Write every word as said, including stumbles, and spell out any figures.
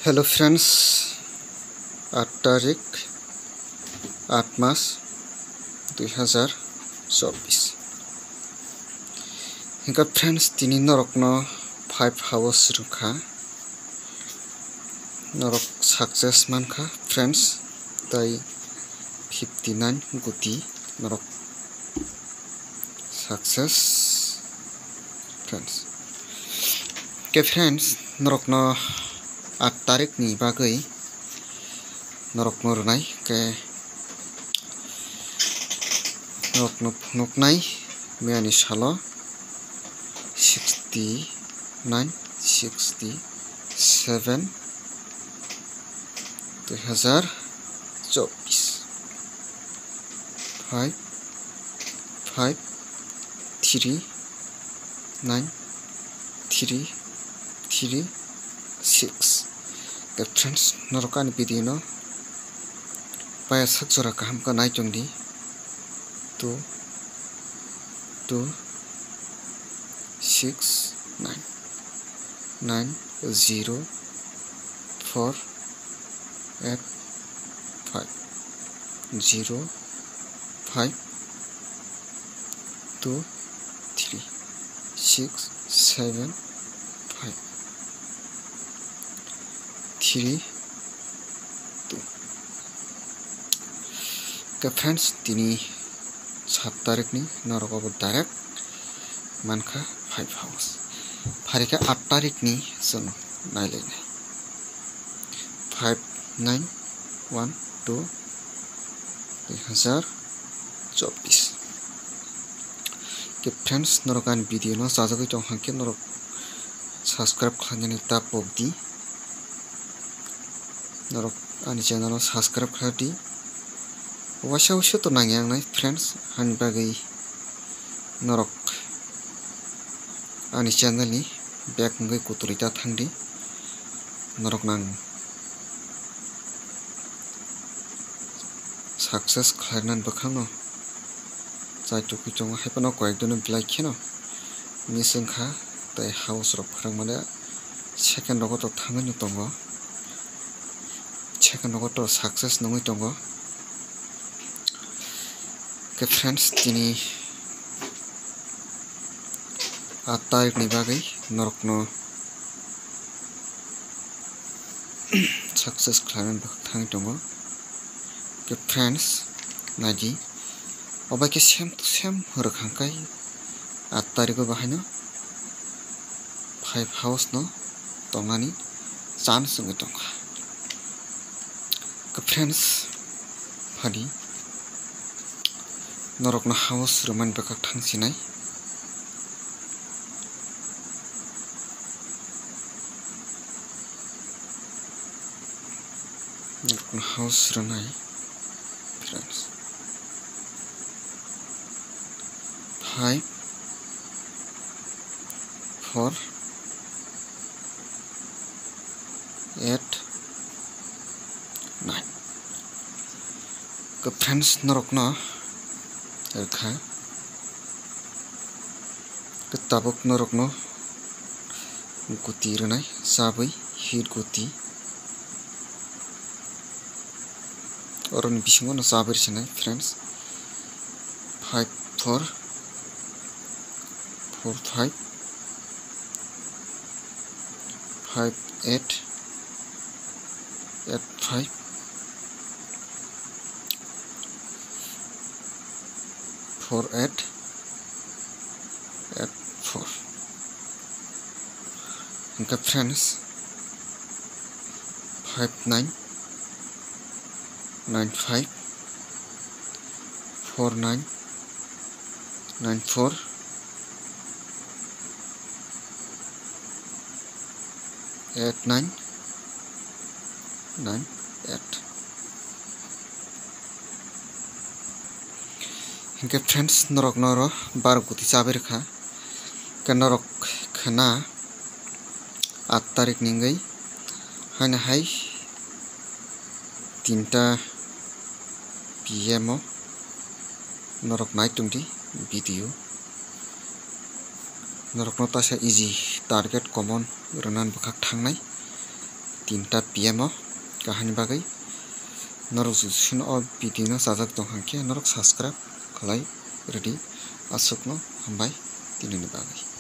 Hello friends, aat tarik, aat mas, dui hazar chobbish. Hingkha friends, tini norokno five house rwkha, norok success mankha friends, tai fifty nine guti norok success friends. Ke friends, norokno aat tarik ni bagwi norokno rwnai, ke norokno phunuknai miyani salo sixty nine, sixty seven, dui hazar chobbish. Five, five, three, nine, three, three, six. Ke friends, norok ani video no paya sak jora kaham khe nai tong di. Two, two, six, nine, nine, zero, four, eight, five, zero, five, two, three, six, seven, five, three, two. Ke friends, tini sat tarik ni norok obo direct mankha five house. Pharikhe aat tarik ni chwng nailainai. Five nine one two, dui hazar chobbish. Ke friends, norok ani video no chajagwi tong hwnkhe norok subscribe khlainani ta pok di. Norok ani channel o subscribe khlai di. Waisa waisa to nangya wngnai friends, hani bagwi norok ani channel ni bek wngwi kutulwi ta thang di. Norok nang success khlainani bwkhakno chai tugwi tongo, hai phano koyekjano belai kheno miss wngkha, tei house rok phrwngmani second rogo to thangwi no tongo, second rogo to success nungwi tongo. Ke friends, tini aat tarik ni bagwi norokno success khlainani bwkhak thangwi tongo. Ke friends, naidi, obo khe same to same rwkhang kai aat tarigo bahaino five house no tongnani chance wngwi tongkha. Ke friends, phadi norokno house rwmani bwkhak thang sinai. Norokno house rwnai friends. Five, four, eight, nine. Ke friends, norokno rwkha. Ke tabuk norokno guti rwnai, chabwi hit guti. Oroni bisingo no chabwi rwsinai friends. Five four, four five, five eight, eight five, four eight, eight four. Hingkhe friends, five nine, nine five, four nine, nine four, eight nine, nine eight. Hingkhe friends, norok noro baro guti chabwi rwkha. Khe norok khna aat tarik ni wngwi haino hai tinta P M o norok nai tongdi video. Norokno taisa easy target common rwnani bwkhak thangnai. tinta P M o kahani bagwi. Norok jodi chwng o video no chajak tong hwnkhe norok subscribe khlai rwdi. Aswkno hambai tinini bagwi.